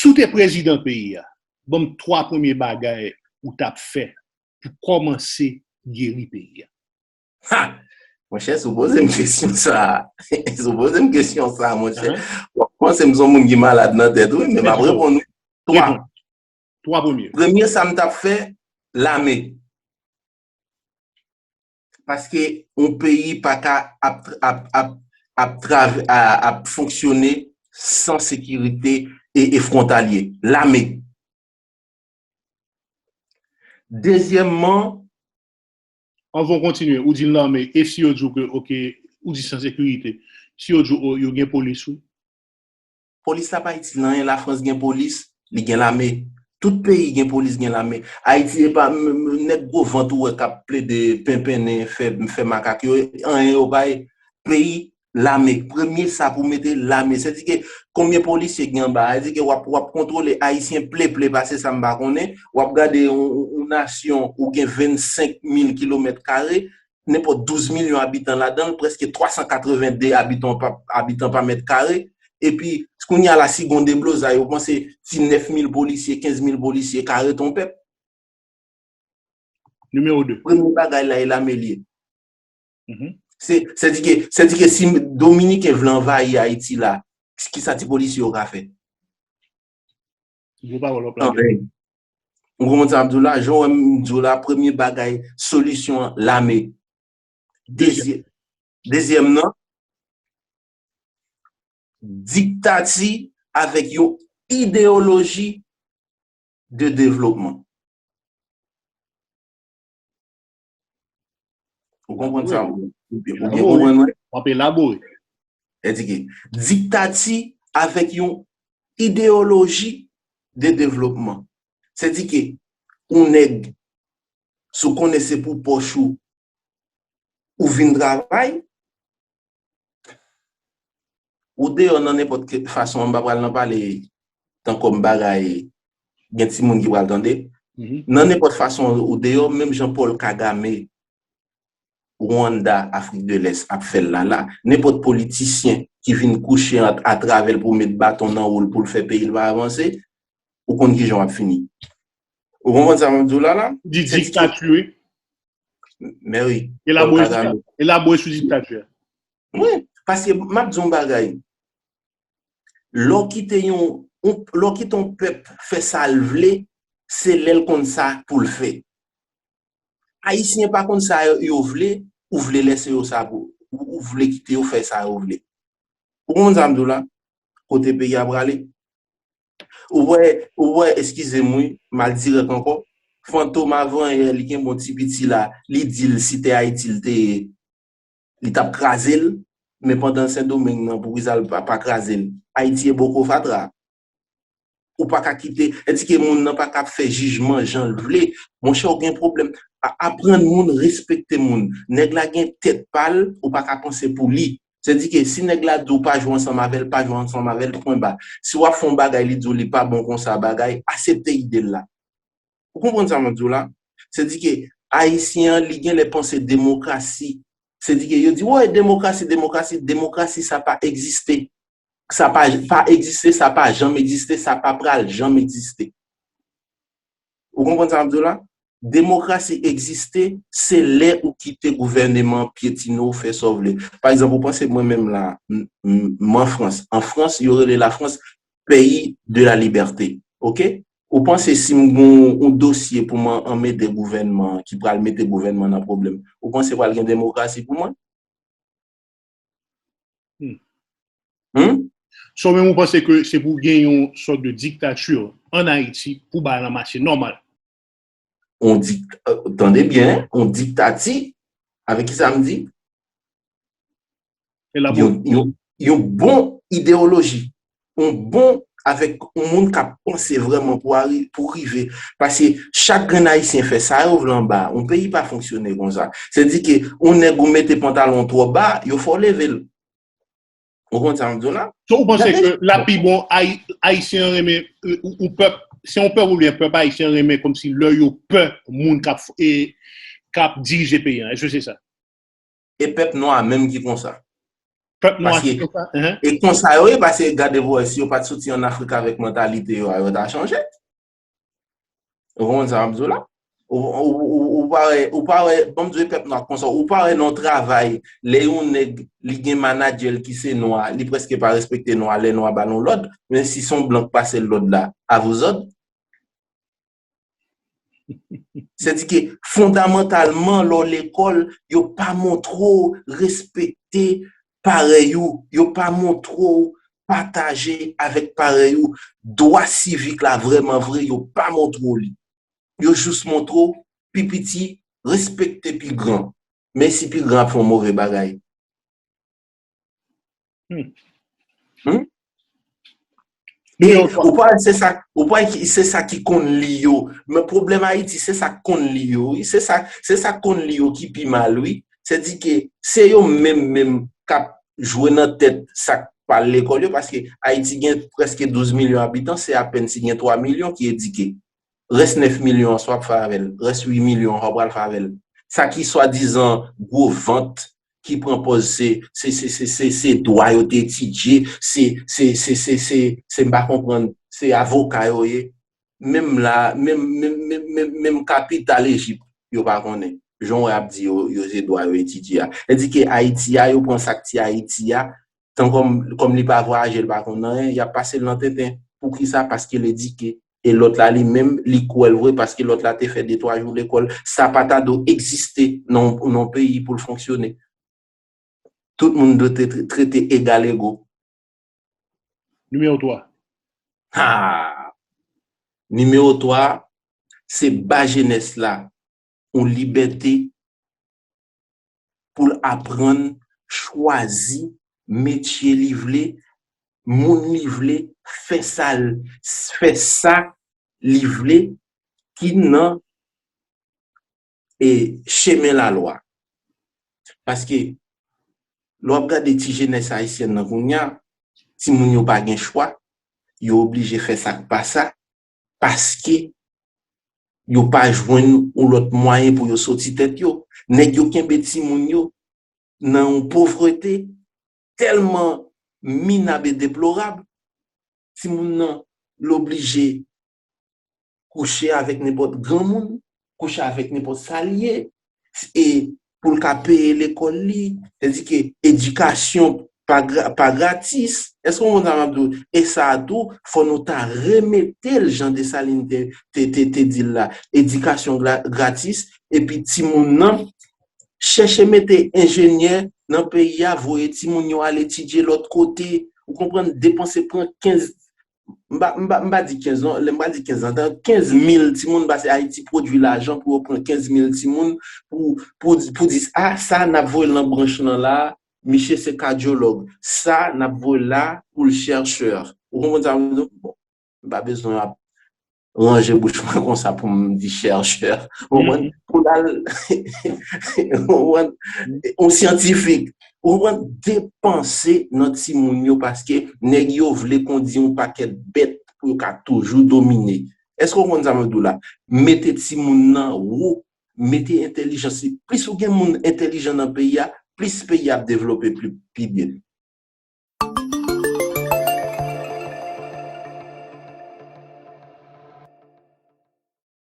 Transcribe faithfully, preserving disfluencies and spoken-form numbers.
Si w te prezidan peyi a, ban m twa premye bagay ou t ap fè pou kòmanse geri peyi a. Ha! Monchè, si w poze m kesyon sa a, si w poze m kesyon sa a, monchè, w ap panse m se yon moun ki malad nan tèt, wi, men m ap reponn ou. Twa. Twa premye. Premye sa m t ap fè, lame. Paske yon peyi pa ka ap, ap, ap, ap, trav, ap fonksyone san sekirite e, e fwontalye. Lame. Dezyèmman, Anvan w kontinye, ou di l lame, e si yo di w ke, oke, ou di san sekirite, si yo di w, o, yo gen polis, wi. Polis la pa itil anyen, Lafrans gen polis, li gen lame. Tout peyi gen polis, gen lame. Ayiti e pa nèg gwo vant ou wè k ap plede penpennen, fè, fè makak yo, anyen yo pa ye. Peyi lame. Premye sa pou mete lame. Sèdike, konbyen polisye gen anba? Sèdike, w ap, w ap kontwole Ayisyen ple ple pase sa m pa konnen. W ap gade yon nasyon ou gen vennsenk mil kilomèt kare, nenpòt douz milyon abitan ladan l, prèske twa san katreven de abitan pa, abitan pa mèt kare. Epi, kounye a la, si gon deblozay, ou panse ti nèf mil polisye, kenz mil polisye ka rete yon pèp? Nimewo de. Premye bagay la, e lame l ye. Se, sèdike, sèdike si Dominiken vle anvayi Ayiti la, kisa ti polisye yo ka fè? Gwo pawòl w ap lage. Ou konprann sa m ap di w la? Jan w wè m di w la, premye bagay, solisyon an, lame. Dezye, dezyèm nan, diktati avèk yon ideyoloji de devlopman. Ou konprann sa? Ou byen konprann mwen? W ap elabore. Sèdike, diktati avèk yon ideyoloji de devlopman. Sèdike, yon nèg, si w konnen se pou pòch ou, ou vin travay, ou deyò nan nenpòt fason, m pa pral nan pale tan kòm bagay, gen timoun ki pral tande. Nan nenpòt fason ou deyò, menm jan Paul Kagame, Rwanda, Afrik de Lès ap fè l la la, nenpòt politisyen ki vin kouche atravè l pou met baton nan wou l pou l fè peyi l pa avanse, ou konn kijan w ap fini. Ou konprann sa m ap di w la la? Di diktati, wi. Men wi. Elabore sou diktati a. Wi, paske m ap di yon bagay. Lè w kite yon, lè w kite yon pèp fè sa l vle, se lè l konn sa pou l fè. Ayisyen pa konn sa yo vle, ou vle lèse yo sa pou, ou vle kite yo fè sa yo vle. Ou konprann sa m di w la? Kote peyi a prale? Ou wè, ou wè, eskize m wi, m al dirèk ankò. Fantom avan yè, li gen bon ti piti la, li di l si te Ayiti l te ye, li t ap kraze l, men pandan Sendomeng nan, poukisa l pa, pa kraze l? Ayiti e boko fatra. Ou pa ka kite, sèdike moun nan pa ka fè jijman jan l vle. Monchè, ou gen pwoblèm. Aprann moun respekte moun. Nèg la gen tèt pa l, ou pa ka panse pou li. Sèdike, si nèg la di w pa jwe ansanm avè l, pa jwe ansanm avè l, pwen ba. Si w ap fè yon bagay, li di w li pa bon konsa bagay, asepte ide l la. Ou konprann sa mwen di w la? Sèdike, Ayisyen an, li genlè panse demokrasi. Sèdike, yo di, woy, demokrasi, demokrasi, demokrasi, sa pa egziste. Sa pa, pa egziste, sa pa janm egziste, sa pa pral janm egziste. Ou konprann sa mwen di w la? Demokrasi egziste, se lè ou kite gouvèneman an pyetine w, fè sa w vle. Pa egzanp, ou panse mwen menm la, m, m, m an Frans. An Frans, yo rele Lafrans pays de la liberté. Oke? Ou panse si m gon yon dosye pou m anmede gouvènman an ki pral mete gouvènman nan pwoblèm, ou panse pral gen demokrasi pou mwen? Hmm. So menm ou panse ke se pou gen yon sòt de diktati ann Ayiti pou bagay lan mache nòmal? On dikt, tande byen, on diktati, avèk ki sa m di? Yon, yon, yon bon ideyoloji, yon bon avèk yon moun k ap panse vrèman pou, pou rive. Paske chak grenn Ayisyen fè sa yo vle anba. Yon peyi pa fonksyone konsa. Sèdike, yon nèg ou mete pantalon twò ba, yo fè w leve l. Ou konn sa m di w la? So ou panse ke l ap pi bon Ayisyen an renmen yon pèp, se yon pèp oubyen pèp ayisyen an renmen kòmsi lè yo pè moun k ap, k ap dirije peyi an? Èske se sa? E pèp nwa menm ki konsa. Pèp nwa se konsa. E konsa yo ye, paske gade vwè, si yo pa t soti ann Afrik avèk mantalite yo a, yo ta chanje. Ou konprann sa m ap di w la? Ou, ou, ou, ou pa wè, ou pa wè, ban m di w pèp nwa konsa, ou pa wè nan yon travay, lè yon nèg, li gen manadjè l ki se nwa, li prèske pa respekte nwa, lè nwa ba l yon lòd, men si se yon blan k pase l lòd la, a vous ordres. Sètadi ke fondamantalman, lè w lekòl, yo pa montre w respekte parèy ou, yo pa montre w pataje avèk parèy ou. Dwa sivik la, vrèman vre, yo pa montre w li. Yo jis montre w, pi piti, respekte pi gran. Men si pi gran ap fè yon move bagay. Hmm. E ou pa wè se sa, ou pa wè se sa ki konn li yo. Men pwoblèm Ayiti, se sa k konn li yo, wi. Se sa, se sa k konn li yo ki pi mal, wi. Sètadi ke se yo menm menm k ap jwe nan tèt sa k pa al lekòl yo, paske Ayiti gen prèske douz milyon abitan, se apèn si gen twa milyon ki edike. Rès nèf milyon an, sa w ap fè avè l? Rès uit milyon an, sa w pral fè avè l? Sa ki swadizan gwo vant ki pran pòz se, se, se, se, se, se dwa yo te etidye, se, se, se, se, se, se m pa konprann, se avoka yo ye. Menm la, menm, menm, menm, menm, menm kapital Ejip, yo pa konnen. Jan w ap di yo, yo se dwa yo etidye a. Sètadi ke Ayiti a, yo pran sa k ti Ayiti a, tan kòm, kòm li pa vwayaje, li pa konn anyen, y ap pase l nan tenten. Poukisa? Paske l edike. E lòt la, li menm, li kwè l vre, paske lòt la te fè de twa jou lekòl. Sa pa ta dwe egziste nan, nan yon peyi pou l fonksyone. Tout moun dwe te tre-, trete egal ego. Nimewo twa. Ha! Nimewo twa, se ba jenès la yon libète pou l aprann chwazi metye li vle, moun li vle, fè sa l, fè sa li vle, ki nan, e, chemen lalwa. Paske, lè w ap gade ti jenès ayisyèn nan kounye a, timoun yo pa gen chwa, yo oblije fè sa k pa sa, paske yo pa jwenn yon lòt mwayen pou yo soti tèt yo. Nèg yo kenbe timoun yo nan yon povrete tèlman minab e deplorab, timoun nan, l oblije kouche avèk nenpòt granmoun, kouche avèk nenpòt sa l ye, e pou l ka peye lekòl li, sètadi ke edikasyon pa gra-, pa gratis. Èske w konprann sa m ap di w? E sa a tou, fò nou ta remete l jan Desalin te, te, te, te di l la. Edikasyon gra-, gratis, epi timoun nan, chèche mete enjenyè nan peyi a, voye timoun yo al etidye lòt kote. Ou konprann, depanse, pran kenz, m pa, m pa, m pa di kenz non, lè m pa di kenz lan, kenz mil timoun, paske Ayiti pwodui lajan pou yo pran kenz mil timoun pou, pou, pou di, a, sa n ap voye l nan branch lan la, misye se kadyològ, sa n ap voye l la pou l chèchè. Ou konprann sa m di w? Bon, m pa bezwen ap ranje bouch mwen konsa pou m di chèchè. Ou konprann? Pou l al, ou konprann? Yon syantifik. Ou konprann? Depanse nan timoun yo paske nèg yo vle kondi yon pakèt bèt pou yo ka toujou domine. Èske w konn sa m ap di w la? Mete timoun nan wo, mete entèlijans li. Plis ou gen moun entèlijan nan peyi a, plis peyi a ap devlope pli, pi byen.